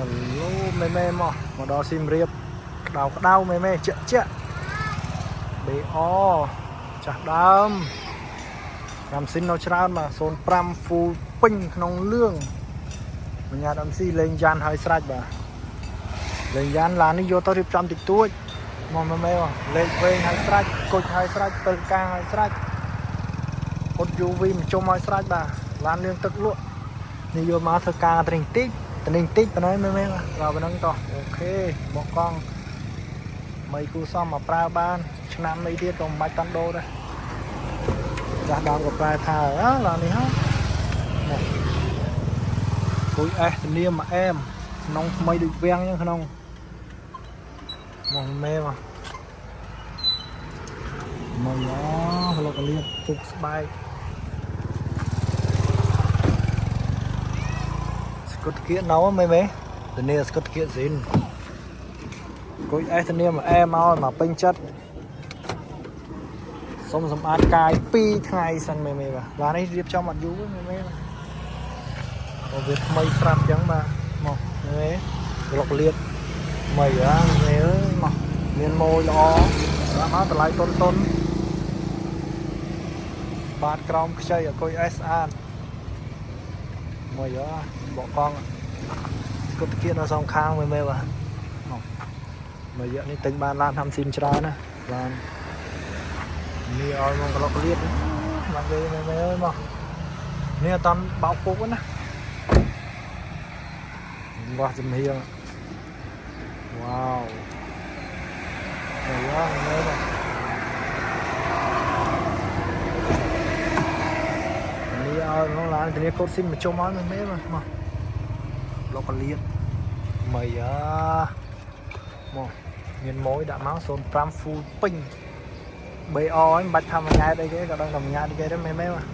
Hello មេមេមកមកដល់សៀមរាបក្តៅក្តៅមេមេជក់ជក់ BR ចាស់ដើមកាំស៊ីននៅច្រើនបាទ05 full ពេញក្នុងលឿងបញ្ញា MC លេងយ៉ាន់ហើយស្រេចបាទលេងយ៉ាន់ឡាននេះយកទៅរៀបចំតិចតួចមកមេមេមកលេខវែងហើយស្រេចគុជហើយស្រេចពិលកាហើយស្រេចហត់ UV មកជុំហើយស្រេចបាទឡានលឿងទឹកលក់នេះយកមកធ្វើការត្រេងតិចត្រេងតិចប៉ុណ្ណេះមេមេបាទដល់ប៉ុណ្ណឹងតោះOK បកកង់មិនគូសមមកប្រើបានឆ្នាំនេះទៀតក៏មិនបាច់តាន់ដូរដែរចាស់ដើមក៏ប្រែថាអើឡាននេះហ៎មកគួយអេសធានាមកអែមក្នុងថ្មីដូចវាំងអញ្ចឹងក្នុងមកមេមកមកយ៉ាក្លុកលៀបពុកស្បែកស្គុតគៀណៅមេមេធានាស្គុតគៀស៊ីនគួយអេសធានាមកអែមមកមកពេញចិត្តសុំសម្អាតកាយ2ថ្ងៃសិនមេមេបាទឡាននេះរៀបចំអត់យូរទេមេមេបាទបើវាថ្មីស្រាប់អញ្ចឹងបាទមកមេមេក្លុកលៀបថ្មីហ៎មេមេអើយមកមានម៉ួយល្អបាទមកតម្លៃតុនតុនបាទក្រោមខ្ចីអគុយអេសស្អាតមួយហ៎បកកង់ស្គុតគៀននៅសងខាងមេមេបាទមកមួយរយៈនេះទិញបានឡានធ្វើស៊ីមច្រើនណាឡាននេះឲ្យមកក្លុកលៀបមកគេមេមេអើយមកនេះអត់តាន់បោកពុកទេណាបោះចំហៀងវ៉ាវអាយ៉ាមេបាទនេះឲ្យមកឡានធានាកូដស៊ីមមកជុំឲ្យមេមេបាទមកលុកលៀបមីអាមកមានម៉ួយដាក់មក05 full ពេញ BR ហ្នឹងមិនបាច់ថាមួយញ៉ែតអីគេក៏ដឹងតែមួយញ៉ែតអីគេដែរមេមេបាទ